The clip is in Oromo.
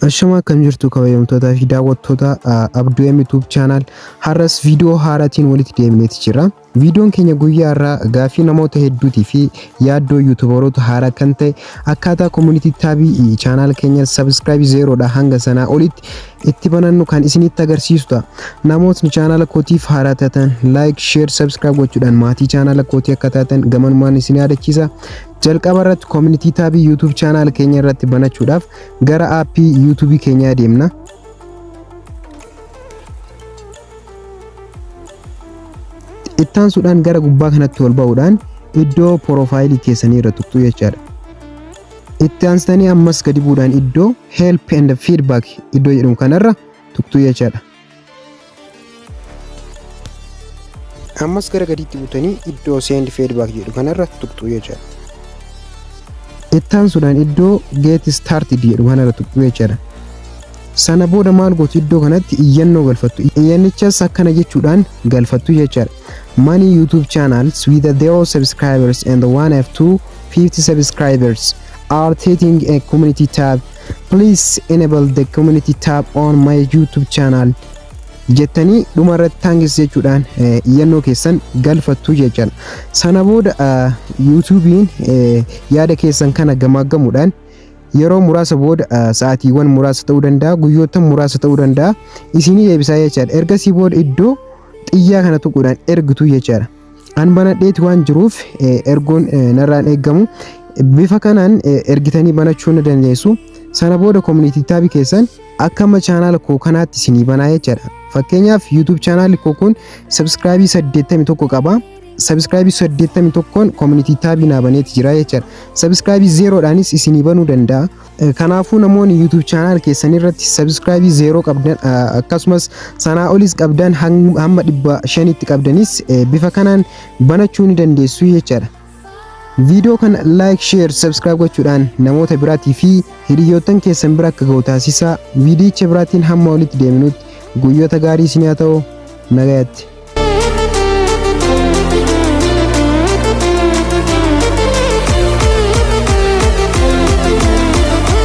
Ashama, akkam jirtu kabajamtootaa fi daawwattoota Abduu M YouTube channel? Har'as viidiyoo haaraatiin walitti deebineeti jira. Viidiyoon keenya guyyaa har'aa gaaffii namoota hedduutii fi yaaddoo YouTuberoota haaraa kan ta'e, akkaataa community tabii channel keenya subscribe zerodha hanga sanaa olitti itti banannu kan isinitti agarsiisu ta'a. Namootni chaanaala kootiif haaraa taatan like, share, subscribe gochuudhaan maatii chaanaala kootii akka taatan gamanumaan isin yaadachiisa. Jalqaba irratti community tabii YouTube channel keenya irratti banachuudhaaf gara aappii YouTube keenyaa deemna. Ittaansuudhaan gara gubbaa kanatti ol ba'uudhaan iddoo porofaayilii keessanii irra tuqxu jechaadha. Itti aansitanii ammas gadi bu'uudhaan iddoo help and feedback iddoo jedhamu kanarra tuqxu jechaadha. Ammas gara gadiitti butanii iddoo send feedback jedhu kanarra tuqxu jechaadha. Itti aansuudhaan iddoo get started jedhu kanarra tuqxu jechaadha. Sana booda maal gootu? Iddoo kanatti iyyannoo galfattu. Iyyannichas akkana jechuudhaan galfattu jechaadha. "Many YouTube channels with zero subscribers and one up to 50 subscribers are taking a community tab. Please enable the community tab on my YouTube channel" jettanii dhuma irratti "thanks" jechuudhaan iyyannoo keessan galfattu jechaadha. Sana booda YouTube'n yaada keessan kana gamaaggamuudhaan yeroo muraasa booda, sa'aatiiwwan muraasa ta'uu danda'a, guyyoota muraasa ta'uu danda'a, isinii deebisaa jechaadha. Ergasii booda iddoo xiyyaa kana tuquudhaan ergitu jechaadha. An banadheeti waan jiruuf ergoon narraan eeggamu. Bifa kanaan ergitanii banachuu ni dandeessu. Sana booda community tabii keessan akka amma chaanaala koo kanaatti isinii banaa jechaadha. Fakkeenyaaf, YouTube chaanaalli koo kun subscribe 81 qaba. Subscribe 81 community tabii naa baneeti jira jechaadha. Subscribe zerodhaanis isinii banuu danda'a. Kanaafuu namoonni YouTube channel keessan irratti subscribe zero qabdan, akkasumas sanaa olis qabdan, hamma 500tti qabdanis bifa kanaan banachuu ni dandeessu jechaadha. Viidiyoo kana like, share, subscribe gochuudhaan namoota biraatii fi hiriyoottan keessan bira akka ga'u taasisaa. Viidiyicha biraatiin hamma walitti deemnutti guyyoota gaarii isin haa ta'u, nagayatti.